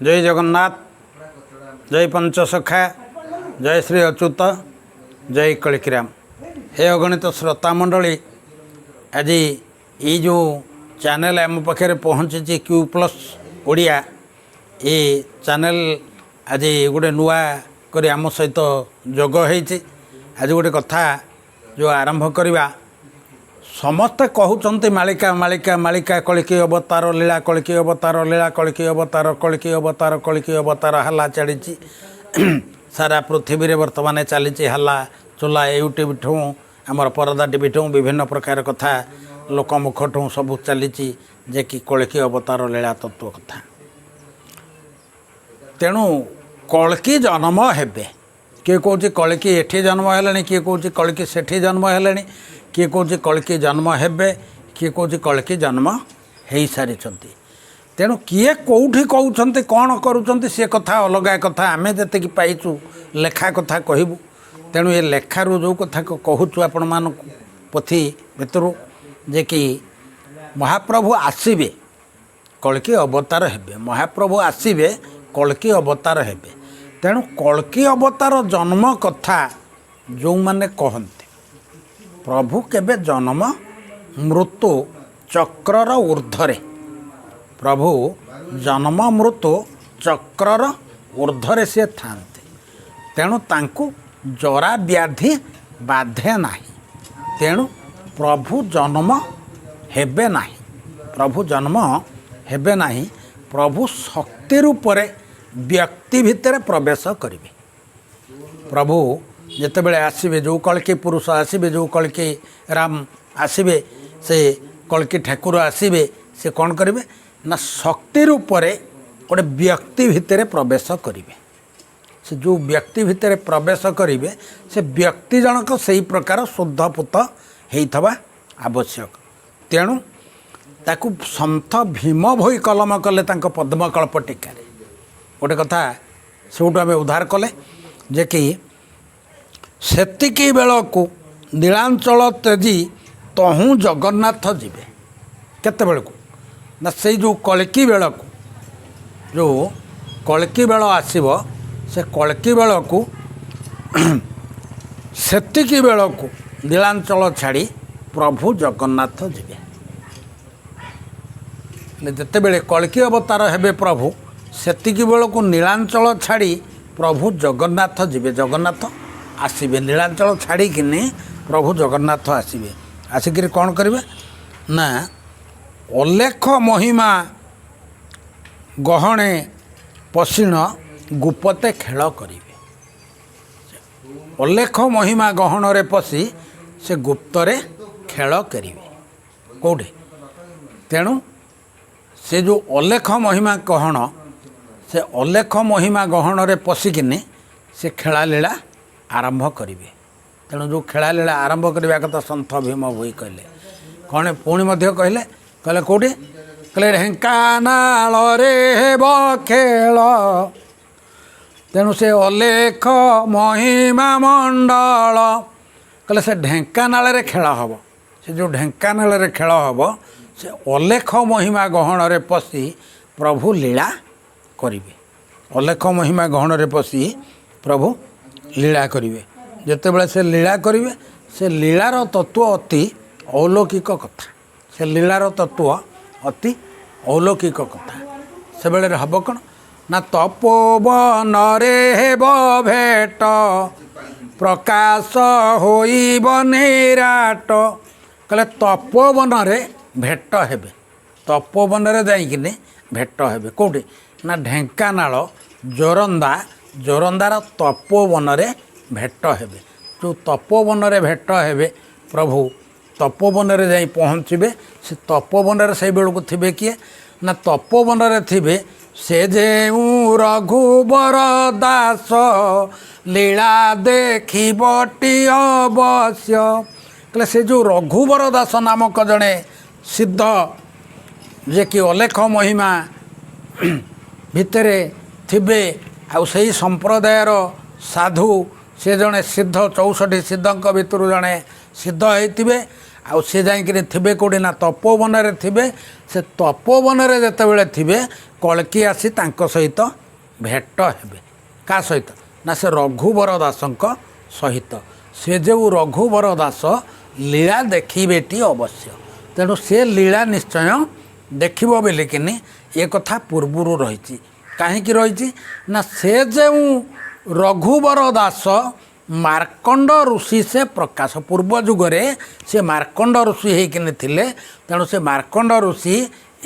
ଜୟ ଜଗନ୍ନାଥ, ଜୟ ପଞ୍ଚସଖା, ଜୟ ଶ୍ରୀ ଅଚ୍ୟୁତ, ଜୟ କଳିକିରାମ। ହେ ଅଗଣିତ ଶ୍ରୋତା ମଣ୍ଡଳୀ, ଆଜି ଏଇ ଯେଉଁ ଚ୍ୟାନେଲ୍ ଆମ ପାଖରେ ପହଞ୍ଚିଛି, କ୍ୟୁ ପ୍ଲସ୍ ଓଡ଼ିଆ, ଏ ଚ୍ୟାନେଲ୍ ଆଜି ଗୋଟେ ନୂଆ କରି ଆମ ସହିତ ଯୋଗ ହେଇଛି। ଆଜି ଗୋଟେ କଥା ଯେଉଁ ଆରମ୍ଭ କରିବା। ସମସ୍ତେ କହୁଛନ୍ତି ମାଳିକା, ମାଳିକା, ମାଳିକା, କଳ୍କି ଅବତାର ଲୀଳା, କଳ୍କି ଅବତାର ଲୀଳା, କଳ୍କି ଅବତାର, କଳ୍କି ଅବତାର, କଳ୍କି ଅବତାର। ହାଲା ଚାଲିଛି ସାରା ପୃଥିବୀରେ, ବର୍ତ୍ତମାନ ଚାଲିଛି ହାଲା ଚୋଲା। ୟୁଟ୍ୟୁବ୍ ଠୁଁ, ଆମର ପରଦା ଟିଭି ଠୁଁ, ବିଭିନ୍ନ ପ୍ରକାର କଥା ଲୋକ ମୁଖଠୁଁ ସବୁ ଚାଲିଛି ଯେ କି କଳ୍କି ଅବତାର ଲୀଳା ତତ୍ତ୍ୱ କଥା। ତେଣୁ କଳ୍କି ଜନ୍ମ ହେବେ। କିଏ କହୁଛି କଳ୍କି ଏଠି ଜନ୍ମ ହେଲେଣି, କିଏ କହୁଛି କଳ୍କି ସେଠି ଜନ୍ମ ହେଲେଣି, କିଏ କହୁଛି କଳ୍କି ଜନ୍ମ ହେବେ, କିଏ କହୁଛି କଳ୍କି ଜନ୍ମ ହେଇସାରିଛନ୍ତି। ତେଣୁ କିଏ କେଉଁଠି କହୁଛନ୍ତି, କ'ଣ କରୁଛନ୍ତି, ସେ କଥା ଅଲଗା କଥା। ଆମେ ଯେତିକି ପାଇଛୁ ଲେଖା କଥା କହିବୁ। ତେଣୁ ଏ ଲେଖାରୁ ଯେଉଁ କଥା କହୁଛୁ ଆପଣମାନଙ୍କୁ, ପୋଥି ଭିତରୁ, ଯେ କି ମହାପ୍ରଭୁ ଆସିବେ, କଳ୍କି ଅବତାର ହେବେ। ମହାପ୍ରଭୁ ଆସିବେ, କଳ୍କି ଅବତାର ହେବେ। ତେଣୁ କଳ୍କି ଅବତାର ଜନ୍ମ କଥା ଯେଉଁମାନେ କହନ୍ତି, ପ୍ରଭୁ କେବେ ଜନ୍ମ ମୃତ୍ୟୁ ଚକ୍ରର ଉର୍ଦ୍ଧ୍ୱରେ, ପ୍ରଭୁ ଜନ୍ମ ମୃତ୍ୟୁ ଚକ୍ରର ଉର୍ଦ୍ଧ୍ୱରେ ସିଏ ଥାନ୍ତି। ତେଣୁ ତାଙ୍କୁ ଜରା ବ୍ୟାଧି ବାଧେ ନାହିଁ। ତେଣୁ ପ୍ରଭୁ ଜନ୍ମ ହେବେ ନାହିଁ, ପ୍ରଭୁ ଜନ୍ମ ହେବେ ନାହିଁ। ପ୍ରଭୁ ଶକ୍ତି ରୂପରେ ବ୍ୟକ୍ତି ଭିତରେ ପ୍ରବେଶ କରିବେ। ପ୍ରଭୁ ଯେତେବେଳେ ଆସିବେ, ଯେଉଁ କଳ୍କି ପୁରୁଷ ଆସିବେ, ଯେଉଁ କଳ୍କି ରାମ ଆସିବେ, ସେ କଳ୍କି ଠାକୁର ଆସିବେ, ସେ କ'ଣ କରିବେ ନା ଶକ୍ତି ରୂପରେ ଗୋଟେ ବ୍ୟକ୍ତି ଭିତରେ ପ୍ରବେଶ କରିବେ। ସେ ଯେଉଁ ବ୍ୟକ୍ତି ଭିତରେ ପ୍ରବେଶ କରିବେ, ସେ ବ୍ୟକ୍ତି ଜଣକ ସେଇ ପ୍ରକାର ଶୁଦ୍ଧପୁତ ହେଇଥିବା ଆବଶ୍ୟକ। ତେଣୁ ତାକୁ ସନ୍ଥ ଭୀମ ଭୋଇ କଲମ କଲେ ତାଙ୍କ ପଦ୍ମକଳ୍ପ ଟୀକାରେ। ଗୋଟେ କଥା ସେଇଠୁ ଆମେ ଉଦ୍ଧାର କଲେ ଯେ କି ସେତିକି ବେଳକୁ ନୀଳାଞ୍ଚଳ ତେଜି ତହୁଁ ଜଗନ୍ନାଥ ଯିବେ। କେତେବେଳକୁ ନା ସେଇ ଯେଉଁ କଳ୍କି ବେଳକୁ, ଯେଉଁ କଳ୍କି ବେଳ ଆସିବ, ସେ କଳ୍କି ବେଳକୁ, ସେତିକି ବେଳକୁ ନୀଳାଞ୍ଚଳ ଛାଡ଼ି ପ୍ରଭୁ ଜଗନ୍ନାଥ ଯିବେ। ହେଲେ ଯେତେବେଳେ କଳ୍କି ଅବତାର ହେବେ ପ୍ରଭୁ, ସେତିକି ବେଳକୁ ନୀଳାଞ୍ଚଳ ଛାଡ଼ି ପ୍ରଭୁ ଜଗନ୍ନାଥ ଯିବେ। ଜଗନ୍ନାଥ ଆସିବେ, ନୀଳାଞ୍ଚଳ ଛାଡ଼ିକିନି ପ୍ରଭୁ ଜଗନ୍ନାଥ ଆସିବେ। ଆସିକିରି କ'ଣ କରିବେ ନା ଅଲେଖ ମହିମା ଗହଣେ ପଶିଣ ଗୁପତେ ଖେଳ କରିବେ। ଅଲେଖ ମହିମା ଗହଣରେ ପଶି ସେ ଗୁପ୍ତରେ ଖେଳ କରିବେ। କେଉଁଠି? ତେଣୁ ସେ ଯେଉଁ ଅଲେଖ ମହିମା ଗହଣ, ସେ ଅଲେଖ ମହିମା ଗହଣରେ ପଶିକିନି ସେ ଖେଳାଲୀଳା ଆରମ୍ଭ କରିବେ। ତେଣୁ ଯେଉଁ ଖେଳାଲୀଳା ଆରମ୍ଭ କରିବା କଥା ସନ୍ଥ ଭୀମ ଭୋଇ କହିଲେ କ'ଣ? ପୁଣି ମଧ୍ୟ କହିଲେ, କହିଲେ କେଉଁଠି? କହିଲେ ଢେଙ୍କାନାଳରେ ହେବ ଖେଳ। ତେଣୁ ସେ ଅଲେଖ ମହିମା ମଣ୍ଡଳ, କହିଲେ ସେ ଢେଙ୍କାନାଳରେ ଖେଳ ହେବ। ସେ ଯେଉଁ ଢେଙ୍କାନାଳରେ ଖେଳ ହେବ, ସେ ଅଲେଖ ମହିମା ଗହଣରେ ପଶି ପ୍ରଭୁ ଲୀଳା କରିବେ। ଅଲେଖ ମହିମା ଗହଣରେ ପଶି ପ୍ରଭୁ ଲୀଳା କରିବେ। ଯେତେବେଳେ ସେ ଲୀଳା କରିବେ, ସେ ଲୀଳାର ତତ୍ତ୍ୱ ଅତି ଅଲୌକିକ କଥା। ସେ ଲୀଳାର ତତ୍ତ୍ୱ ଅତି ଅଲୌକିକ କଥା। ସେବେଳରେ ହେବ କ'ଣ ନା ତପୋବନରେ ହେବ ଭେଟ, ପ୍ରକାଶ ହୋଇବ ନିରାଟ। କହିଲେ ତପୋବନରେ ଭେଟ ହେବେ। ତପୋବନରେ ଯାଇକିନି ଭେଟ ହେବେ। କେଉଁଠି ନା ଢେଙ୍କାନାଳ ଜୋରନ୍ଦା, ଜୋରନ୍ଦାର ତପୋବନରେ ଭେଟ ହେବେ। ଯେଉଁ ତପୋବନରେ ଭେଟ ହେବେ ପ୍ରଭୁ, ତପୋବନରେ ଯାଇ ପହଞ୍ଚିବେ। ସେ ତପୋବନରେ ସେଇ ବେଳକୁ ଥିବେ କିଏ ନା ତପୋବନରେ ଥିବେ ସେ ଯେଉଁ ରଘୁବର ଦାସ, ଲୀଳା ଦେଖିବଟି ଅବଶ୍ୟ। କହିଲେ ସେ ଯେଉଁ ରଘୁବର ଦାସ ନାମକ ଜଣେ ସିଦ୍ଧ, ଯିଏକି ଅଲେଖ ମହିମା ଭିତରେ ଥିବେ, ଆଉ ସେଇ ସମ୍ପ୍ରଦାୟର ସାଧୁ, ସେ ଜଣେ ସିଦ୍ଧ, 64 ସିଦ୍ଧଙ୍କ ଭିତରୁ ଜଣେ ସିଦ୍ଧ ହେଇଥିବେ। ଆଉ ସେ ଯାଇକିରି ଥିବେ କେଉଁଠି ନା ତପୋବନରେ ଥିବେ। ସେ ତପୋବନରେ ଯେତେବେଳେ ଥିବେ, କଳ୍କି ଆସି ତାଙ୍କ ସହିତ ଭେଟ ହେବେ। କାହା ସହିତ ନା ସେ ରଘୁବର ଦାସଙ୍କ ସହିତ। ସେ ଯେଉଁ ରଘୁବର ଦାସ ଲୀଳା ଦେଖିବେଟି ଅବଶ୍ୟ, ତେଣୁ ସେ ଲୀଳା ନିଶ୍ଚୟ ଦେଖିବ ବୋଲିକିନି ଏ କଥା ପୂର୍ବରୁ ରହିଛି। କାହିଁକି ରହିଛି ନା ସେ ଯେଉଁ ରଘୁବର ଦାସ ମାର୍କଣ୍ଡ ଋଷି, ସେ ପ୍ରକାଶ ପୂର୍ବ ଯୁଗରେ ସେ ମାର୍କଣ୍ଡ ଋଷି ହେଇକିନି ଥିଲେ। ତେଣୁ ସେ ମାର୍କଣ୍ଡ ଋଷି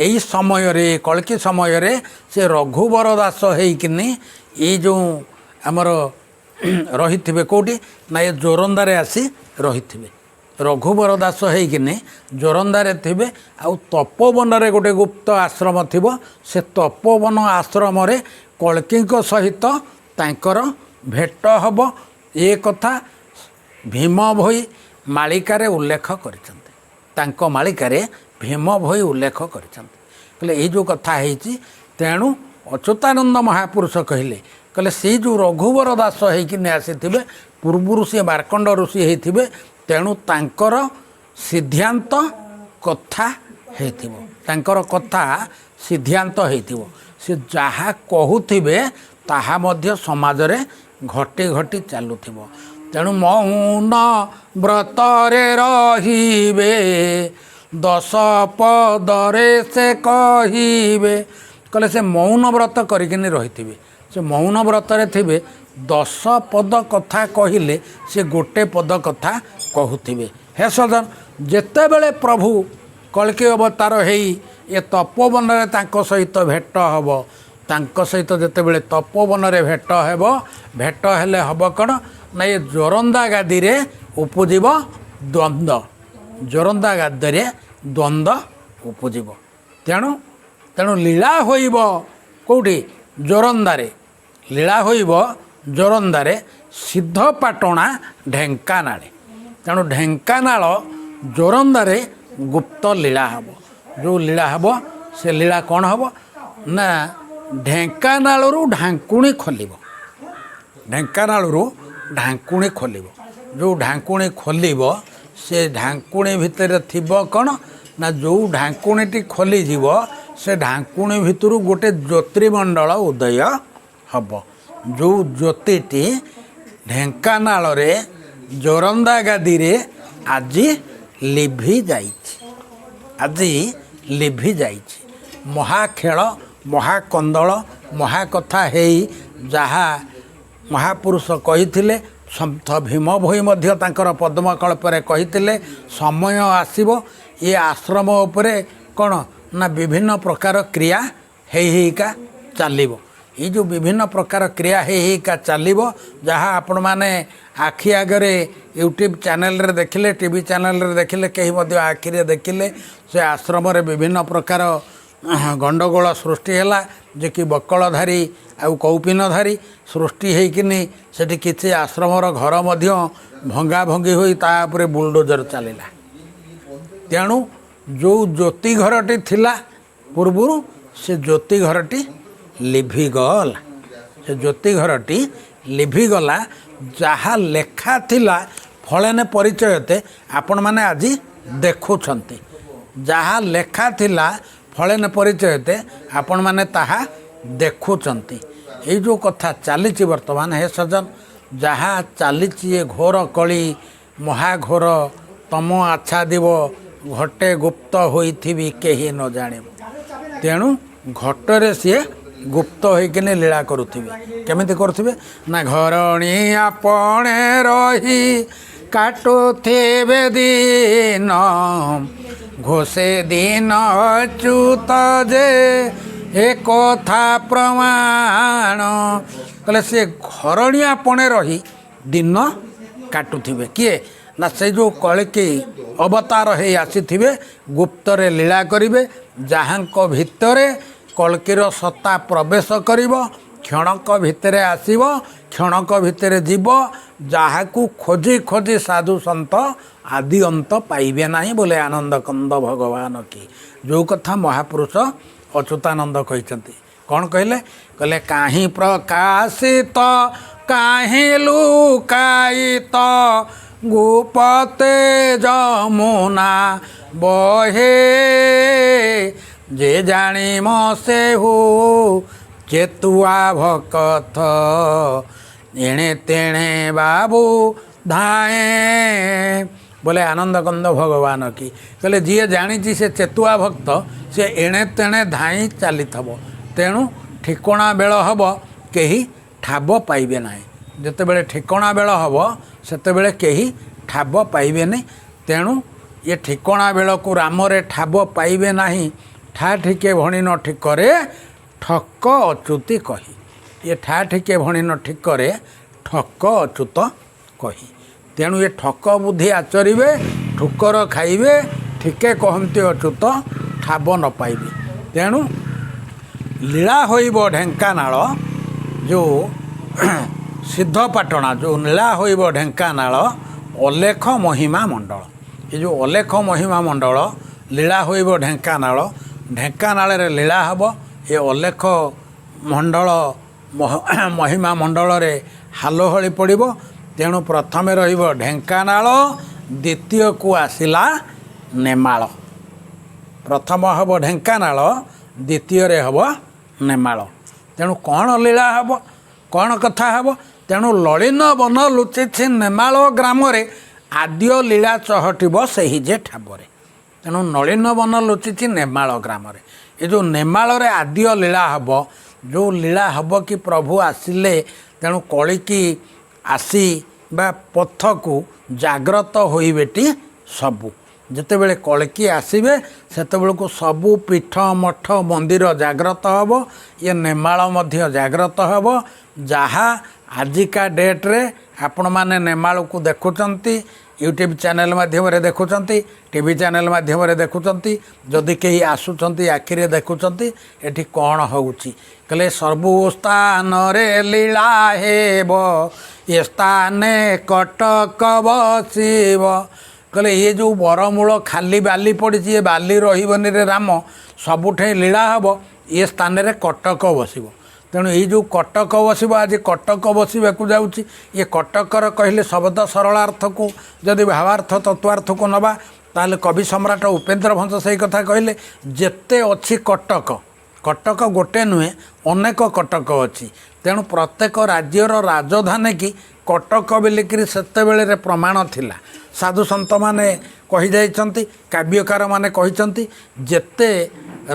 ଏଇ ସମୟରେ, କଳ୍କି ସମୟରେ ସେ ରଘୁବର ଦାସ ହେଇକିନି ଏଇ ଯେଉଁ ଆମର ରହିଥିବେ କେଉଁଠି ନା ଏ ଜୋରନ୍ଦାରେ ଆସି ରହିଥିବେ। ରଘୁବର ଦାସ ହେଇକିନି ଜୋରନ୍ଦାରେ ଥିବେ ଆଉ ତପୋବନରେ ଗୋଟେ ଗୁପ୍ତ ଆଶ୍ରମ ଥିବ। ସେ ତପୋବନ ଆଶ୍ରମରେ କଳ୍କିଙ୍କ ସହିତ ତାଙ୍କର ଭେଟ ହେବ। ଏ କଥା ଭୀମ ଭୋଇ ମାଳିକାରେ ଉଲ୍ଲେଖ କରିଛନ୍ତି। ତାଙ୍କ ମାଳିକାରେ ଭୀମ ଭୋଇ ଉଲ୍ଲେଖ କରିଛନ୍ତି। କହିଲେ ଏଇ ଯେଉଁ କଥା ହେଇଛି, ତେଣୁ ଅଚ୍ୟୁତାନନ୍ଦ ମହାପୁରୁଷ କହିଲେ ସେଇ ଯେଉଁ ରଘୁବର ଦାସ ହେଇକିନି ଆସିଥିବେ, ପୂର୍ବରୁ ସିଏ ମାର୍କଣ୍ଡ ଋଷି ହେଇଥିବେ, ତେଣୁ ତାଙ୍କର ସିଦ୍ଧାନ୍ତ କଥା ହେଇଥିବ, ତାଙ୍କର କଥା ସିଦ୍ଧାନ୍ତ ହେଇଥିବ। ସେ ଯାହା କହୁଥିବେ ତାହା ମଧ୍ୟ ସମାଜରେ ଘଟି ଘଟି ଚାଲୁଥିବ। ତେଣୁ ମୌନ ବ୍ରତରେ ରହିବେ, ଦଶ ପଦରେ ସେ କହିବେ। କହିଲେ ସେ ମୌନ ବ୍ରତ କରିକିନି ରହିଥିବେ। ସେ ମୌନ ବ୍ରତରେ ଥିବେ, 10 ପଦ କଥା କହିଲେ ସେ ଗୋଟେ ପଦ କଥା କହୁଥିବେ। ହେ ସଜନ, ଯେତେବେଳେ ପ୍ରଭୁ କଳ୍କି ଅବତାର ହେଇ ଏ ତପୋବନରେ ତାଙ୍କ ସହିତ ଭେଟ ହେବ, ତାଙ୍କ ସହିତ ଯେତେବେଳେ ତପୋବନରେ ଭେଟ ହେବ, ଭେଟ ହେଲେ ହେବ କ'ଣ ନା ଏ ଜୋରନ୍ଦା ଗାଦିରେ ଉପୁଜିବ ଦ୍ୱନ୍ଦ୍ୱ। ଜୋରନ୍ଦା ଗାଦିରେ ଦ୍ୱନ୍ଦ୍ୱ ଉପୁଜିବ। ତେଣୁ ଲୀଳା ହୋଇବ କେଉଁଠି? ଜୋରନ୍ଦାରେ ଲୀଳା ହୋଇବ, ଜୋରନ୍ଦାରେ, ସିଦ୍ଧପାଟଣା ଢେଙ୍କାନାଳେ। ତେଣୁ ଢେଙ୍କାନାଳ ଜୋରନ୍ଦାରେ ଗୁପ୍ତ ଲୀଳା ହେବ। ଯେଉଁ ଲୀଳା ହେବ ସେ ଲୀଳା କ'ଣ ହେବ ନା ଢେଙ୍କାନାଳରୁ ଢାଙ୍କୁଣୀ ଖୋଲିବ। ଢେଙ୍କାନାଳରୁ ଢାଙ୍କୁଣୀ ଖୋଲିବ। ଯେଉଁ ଢାଙ୍କୁଣୀ ଖୋଲିବ ସେ ଢାଙ୍କୁଣୀ ଭିତରେ ଥିବ କ'ଣ ନା ଯେଉଁ ଢାଙ୍କୁଣୀଟି ଖୋଲିଯିବ ସେ ଢାଙ୍କୁଣୀ ଭିତରୁ ଗୋଟେ ଜ୍ୟୋତିର୍ମଣ୍ଡଳ ଉଦୟ ହେବ। ଯେଉଁ ଜ୍ୟୋତିଟି ଢେଙ୍କାନାଳରେ ଜୋରନ୍ଦା ଗାଦିରେ ଆଜି ଲିଭି ଯାଇଛି, ଆଜି ଲିଭି ଯାଇଛି। ମହାଖେଳ, ମହାକନ୍ଦଳ, ମହାକଥା ହେଇ ଯାହା ମହାପୁରୁଷ କହିଥିଲେ, ସନ୍ଥ ଭୀମ ଭୋଇ ମଧ୍ୟ ତାଙ୍କର ପଦ୍ମକଳ୍ପରେ କହିଥିଲେ, ସମୟ ଆସିବ ଏ ଆଶ୍ରମ ଉପରେ କ'ଣ ନା ବିଭିନ୍ନ ପ୍ରକାର କ୍ରିୟା ହେଇ ହେଇକା ଚାଲିବ। ଏଇ ଯେଉଁ ବିଭିନ୍ନ ପ୍ରକାର କ୍ରିୟା ହେଇ ହେଇକା ଚାଲିବ, ଯାହା ଆପଣମାନେ ଆଖି ଆଗରେ ୟୁଟ୍ୟୁବ୍ ଚ୍ୟାନେଲରେ ଦେଖିଲେ, ଟିଭି ଚ୍ୟାନେଲରେ ଦେଖିଲେ, କେହି ମଧ୍ୟ ଆଖିରେ ଦେଖିଲେ, ସେ ଆଶ୍ରମରେ ବିଭିନ୍ନ ପ୍ରକାର ଗଣ୍ଡଗୋଳ ସୃଷ୍ଟି ହେଲା, ଯେ କି ବକଳଧାରୀ ଆଉ କୌପୀନଧାରୀ ସୃଷ୍ଟି ହେଇକିନି ସେଠି କିଛି ଆଶ୍ରମର ଘର ମଧ୍ୟ ଭଙ୍ଗା ଭଙ୍ଗି ହୋଇ ତା ଉପରେ ବୁଲଡୋଜର ଚାଲିଲା। ତେଣୁ ଯେଉଁ ଜ୍ୟୋତି ଘରଟି ଥିଲା ପୂର୍ବରୁ, ସେ ଜ୍ୟୋତି ଘରଟି ଲିଭିଗଲା। ସେ ଜ୍ୟୋତି ଘରଟି ଲିଭିଗଲା। ଯାହା ଲେଖା ଥିଲା ଫଳେନ ପରିଚୟତେ ଆପଣମାନେ ଆଜି ଦେଖୁଛନ୍ତି। ଯାହା ଲେଖା ଥିଲା ଫଳେନ ପରିଚୟତେ ଆପଣମାନେ ତାହା ଦେଖୁଛନ୍ତି। ଏଇ ଯେଉଁ କଥା ଚାଲିଛି ବର୍ତ୍ତମାନ, ହେ ସଜ୍ଜନ, ଯାହା ଚାଲିଛି ଏ ଘୋର କଳି ମହାଘୋର ତମ ଆଚ୍ଛାଦିବ, ଘଟେ ଗୁପ୍ତ ହୋଇଥିବି କେହି ନ ଜାଣିବ। ତେଣୁ ଘଟରେ ସିଏ ଗୁପ୍ତ ହୋଇକିନି ଲୀଳା କରୁଥିବେ। କେମିତି କରୁଥିବେ ନା ଘରଣୀ ଆପଣେ ରହି କାଟୁଥିବେ ଦିନ, ଘୋଷେ ଦିନ ଅଚ୍ୟୁତ ଯେ ଏ କଥା ପ୍ରମାଣ। କହିଲେ ସେ ଘରଣୀ ଆପଣେ ରହି ଦିନ କାଟୁଥିବେ। କିଏ ନା ସେ ଯେଉଁ କଳ୍କି ଅବତାର ହେଇ ଆସିଥିବେ, ଗୁପ୍ତରେ ଲୀଳା କରିବେ, ଯାହାଙ୍କ ଭିତରେ କଳ୍କିର ସତ୍ତା ପ୍ରବେଶ କରିବ, କ୍ଷଣକ ଭିତରେ ଆସିବ, କ୍ଷଣକ ଭିତରେ ଯିବ, ଯାହାକୁ ଖୋଜି ଖୋଜି ସାଧୁ ସନ୍ଥ ଆଦି ଅନ୍ତ ପାଇବେ ନାହିଁ ବୋଲେ ଆନନ୍ଦ କନ୍ଦ ଭଗବାନ କି। ଯେଉଁ କଥା ମହାପୁରୁଷ ଅଚ୍ୟୁତାନନ୍ଦ କହିଛନ୍ତି। କ'ଣ କହିଲେ? କହିଲେ କାହିଁ ପ୍ରକାଶିତ କାହିଁ ଲୁକାୟିତ, ଗୁପତେ ଯମୁନା ବହେ, ଯେ ଜାଣିମ ସେହୁ ଚେତୁଆ ଭକତ, ଏଣେ ତେଣେ ବାବୁ ଧାଏଁ। ବୋଲେ ଆନନ୍ଦ କନ୍ଦ ଭଗବାନ କି। କହିଲେ ଯିଏ ଜାଣିଛି ସେ ଚେତୁଆ ଭକ୍ତ, ସେ ଏଣେ ତେଣେ ଧାଇଁ ଚାଲିଥବ। ତେଣୁ ଠିକଣା ବେଳ ହେବ, କେହି ଠାବ ପାଇବେ ନାହିଁ। ଯେତେବେଳେ ଠିକଣା ବେଳ ହେବ, ସେତେବେଳେ କେହି ଠାବ ପାଇବେନି। ତେଣୁ ଏ ଠିକଣା ବେଳକୁ ରାମରେ ଠାବ ପାଇବେ ନାହିଁ। ଠା ଠିକେ ଭଣି ନ ଠିକରେ ଠକ ଅଚ୍ୟୁତି କହି। ଏ ଠା ଠିକେ ଭଣି ନ ଠିକରେ ଠକ ଅଚ୍ୟୁତ କହି। ତେଣୁ ଏ ଠକ ବୁଦ୍ଧି ଆଚରିବେ, ଠୁକର ଖାଇବେ, ଠିକେ କହନ୍ତି ଅଚ୍ୟୁତ ଠାବ ନ ପାଇବେ। ତେଣୁ ଲୀଳା ହୋଇବ ଢେଙ୍କାନାଳ, ଯେଉଁ ସିଦ୍ଧପାଟଣା, ଯେଉଁ ଲୀଳା ହୋଇବ ଢେଙ୍କାନାଳ ଅଲେଖ ମହିମା ମଣ୍ଡଳ। ଏ ଯେଉଁ ଅଲେଖ ମହିମା ମଣ୍ଡଳ ଲୀଳା ହୋଇବ ଢେଙ୍କାନାଳ, ଢେଙ୍କାନାଳରେ ଲୀଳା ହେବ। ଏ ଅଲେଖ ମଣ୍ଡଳ ମହିମା ମଣ୍ଡଳରେ ହାଲୋହଳି ପଡ଼ିବ। ତେଣୁ ପ୍ରଥମେ ରହିବ ଢେଙ୍କାନାଳ, ଦ୍ୱିତୀୟକୁ ଆସିଲା ନେମାଳ। ପ୍ରଥମ ହେବ ଢେଙ୍କାନାଳ, ଦ୍ୱିତୀୟରେ ହେବ ନେମାଳ। ତେଣୁ କ'ଣ ଲୀଳା ହେବ, କ'ଣ କଥା ହେବ? ତେଣୁ ଲଳିନ ବନ ଲୁଚିଛି ନେମାଳ ଗ୍ରାମରେ, ଆଦ୍ୟ ଲୀଳା ଚହଟିବ ସେହି ଯେ ଠାବରେ। ତେଣୁ ନଳିନ ବନ ଲୁଚିଛି ନେମାଳ ଗ୍ରାମରେ। ଏ ଯେଉଁ ନେମାଳରେ ଆଦ୍ୟ ଲୀଳା ହେବ, ଯେଉଁ ଲୀଳା ହେବ କି ପ୍ରଭୁ ଆସିଲେ, ତେଣୁ କଳିକି ଆସି ବା ପଥକୁ ଜାଗ୍ରତ ହୋଇବେଟି ସବୁ। ଯେତେବେଳେ କଳକି ଆସିବେ, ସେତେବେଳକୁ ସବୁ ପୀଠ ମଠ ମନ୍ଦିର ଜାଗ୍ରତ ହେବ, ଇଏ ନେମାଳ ମଧ୍ୟ ଜାଗ୍ରତ ହେବ। ଯାହା ଆଜିକା ଡେଟ୍ରେ ଆପଣମାନେ ନେମାଳକୁ ଦେଖୁଛନ୍ତି, ୟୁଟ୍ୟୁବ୍ ଚ୍ୟାନେଲ୍ ମାଧ୍ୟମରେ ଦେଖୁଛନ୍ତି, ଟିଭି ଚ୍ୟାନେଲ୍ ମାଧ୍ୟମରେ ଦେଖୁଛନ୍ତି, ଯଦି କେହି ଆସୁଛନ୍ତି ଆଖିରେ ଦେଖୁଛନ୍ତି ଏଠି କ'ଣ ହେଉଛି। କହିଲେ ସବୁ ସ୍ଥାନରେ ଲୀଳା ହେବ, ଏ ସ୍ଥାନେ କଟକ ବସିବ। କହିଲେ ଇଏ ଯେଉଁ ବରମୂଳ ଖାଲି ବାଲି ପଡ଼ିଛି, ଏ ବାଲି ରହିବନି ରେ ରାମ, ସବୁଠେଇ ଲୀଳା ହେବ, ଏ ସ୍ଥାନରେ କଟକ ବସିବ। ତେଣୁ ଏଇ ଯେଉଁ କଟକ ବସିବ, ଆଜି କଟକ ବସିବାକୁ ଯାଉଛି। ଇଏ କଟକର କହିଲେ ଶବ୍ଦ ସରଳାର୍ଥକୁ ଯଦି ଭାବାର୍ଥ ତତ୍ତ୍ୱାର୍ଥକୁ ନେବା, ତାହେଲେ କବି ସମ୍ରାଟ ଉପେନ୍ଦ୍ର ଭଞ୍ଜ ସେଇ କଥା କହିଲେ, ଯେତେ ଅଛି କଟକ, କଟକ ଗୋଟେ ନୁହେଁ, ଅନେକ କଟକ ଅଛି। ତେଣୁ ପ୍ରତ୍ୟେକ ରାଜ୍ୟର ରାଜଧାନୀ କି କଟକ ବୋଲିକିରି ସେତେବେଳରେ ପ୍ରମାଣ ଥିଲା। ସାଧୁ ସନ୍ଥମାନେ କହିଯାଇଛନ୍ତି, କାବ୍ୟକାରମାନେ କହିଛନ୍ତି, ଯେତେ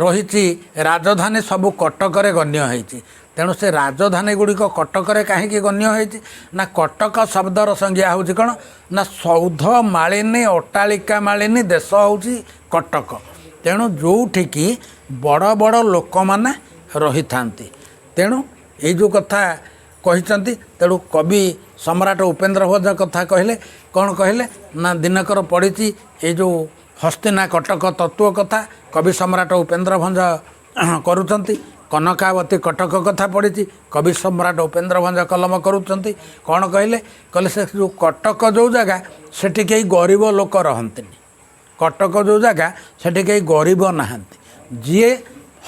ରହିଛି ରାଜଧାନୀ ସବୁ କଟକରେ ଗଣ୍ୟ ହେଇଛି। ତେଣୁ ସେ ରାଜଧାନୀ ଗୁଡ଼ିକ କଟକରେ କାହିଁକି ଗଣ୍ୟ ହେଇଛି ନା, କଟକ ଶବ୍ଦର ସଂଜ୍ଞା ହେଉଛି କ'ଣ ନା, ସୌଧ ମାଳିନୀ ଅଟ୍ଟାଳିକା ମାଳିନୀ ଦେଶ ହେଉଛି କଟକ। ତେଣୁ ଯେଉଁଠିକି ବଡ଼ ବଡ଼ ଲୋକମାନେ ରହିଥାନ୍ତି। ତେଣୁ ଏଇ ଯେଉଁ କଥା କହିଛନ୍ତି, ତେଣୁ କବି ସମ୍ରାଟ ଉପେନ୍ଦ୍ର ଭଞ୍ଜ କଥା କହିଲେ, କ'ଣ କହିଲେ ନା, ଦିନକର ପଡ଼ିଛି ଏଇ ଯେଉଁ ହସ୍ତିନା କଟକ ତତ୍ତ୍ୱ କଥା କବି ସମ୍ରାଟ ଉପେନ୍ଦ୍ର ଭଞ୍ଜ କରୁଛନ୍ତି। କନକାବତୀ କଟକ କଥା ପଡ଼ିଛି, କବି ସମ୍ରାଟ ଉପେନ୍ଦ୍ର ଭଞ୍ଜ କଲମ କରୁଛନ୍ତି। କ'ଣ କହିଲେ? କହିଲେ ସେ ଯେଉଁ କଟକ ଯେଉଁ ଜାଗା, ସେଠି କେହି ଗରିବ ଲୋକ ରହନ୍ତିନି। କଟକ ଯେଉଁ ଜାଗା, ସେଠି କେହି ଗରିବ ନାହାନ୍ତି। ଯିଏ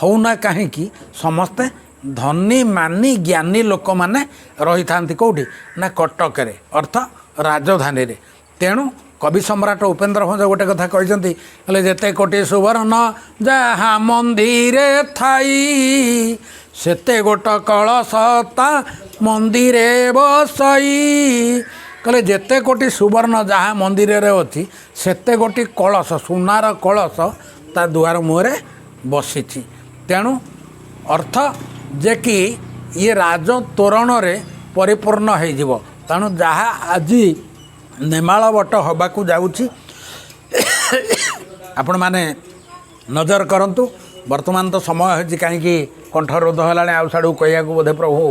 ହଉନା କାହିଁକି, ସମସ୍ତେ ଧନୀ ମାନି ଜ୍ଞାନୀ ଲୋକମାନେ ରହିଥାନ୍ତି। କେଉଁଠି ନା କଟକରେ, ଅର୍ଥ ରାଜଧାନୀରେ। ତେଣୁ କବି ସମ୍ରାଟ ଉପେନ୍ଦ୍ର ଭଞ୍ଜ ଗୋଟେ କଥା କହିଛନ୍ତି, କହିଲେ ଯେତେ କୋଟି ସୁବର୍ଣ୍ଣ ଯାହା ମନ୍ଦିରେ ଥାଇ, ସେତେ ଗୋଟ କଳସ ତା ମନ୍ଦିରେ ବସାଇ। କହିଲେ ଯେତେ କୋଟି ସୁବର୍ଣ୍ଣ ଯାହା ମନ୍ଦିରରେ ଅଛି, ସେତେ ଗୋଟି କଳସ, ସୁନାର କଳସ ତା ଦୁଆର ମୁହଁରେ ବସିଛି। ତେଣୁ ଅର୍ଥ ଯେ କି ଇଏ ରାଜ ତୋରଣରେ ପରିପୂର୍ଣ୍ଣ ହେଇଯିବ। ତେଣୁ ଯାହା ଆଜି ନେମାଳ ବଟ ହେବାକୁ ଯାଉଛି, ଆପଣମାନେ ନଜର କରନ୍ତୁ। ବର୍ତ୍ତମାନ ତ ସମୟ ହେଇଛି, କାହିଁକି କଣ୍ଠରୋଧ ହେଲାଣି, ଆଉ ସାଡ଼କୁ କହିବାକୁ ବୋଧେ ପ୍ରଭୁ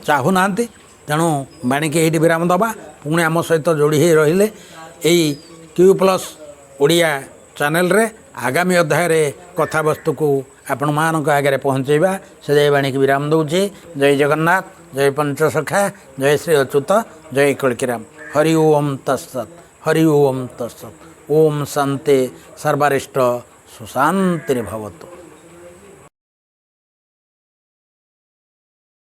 ଚାହୁଁନାହାନ୍ତି। ତେଣୁ ବାଣିକି ଏଇଠି ବିରାମ ଦେବା। ପୁଣି ଆମ ସହିତ ଯୋଡ଼ି ହେଇ ରହିଲେ ଏଇ କ୍ୟୁ ପ୍ଲସ୍ ଓଡ଼ିଆ ଚ୍ୟାନେଲରେ ଆଗାମୀ ଅଧ୍ୟାୟରେ କଥାବସ୍ତୁକୁ ଆପଣମାନଙ୍କ ଆଗରେ ପହଞ୍ଚାଇବା। ସେ ଯାଇ ବାଣିକି ବିରାମ ଦେଉଛି। ଜୟ ଜଗନ୍ନାଥ, ଜୟ ପଞ୍ଚସଖା, ଜୟ ଶ୍ରୀ ଅଚ୍ୟୁତ, ଜୟ କଳକିରାମ। ହରି ଓମ୍ ତତ୍ସତ୍, ହରି ଓମ୍ ତତ୍ସତ୍। ଓମ୍ ଶାନ୍ତି ସର୍ବାରିଷ୍ଟ ସୁଶାନ୍ତିରେ ଭବତୁ।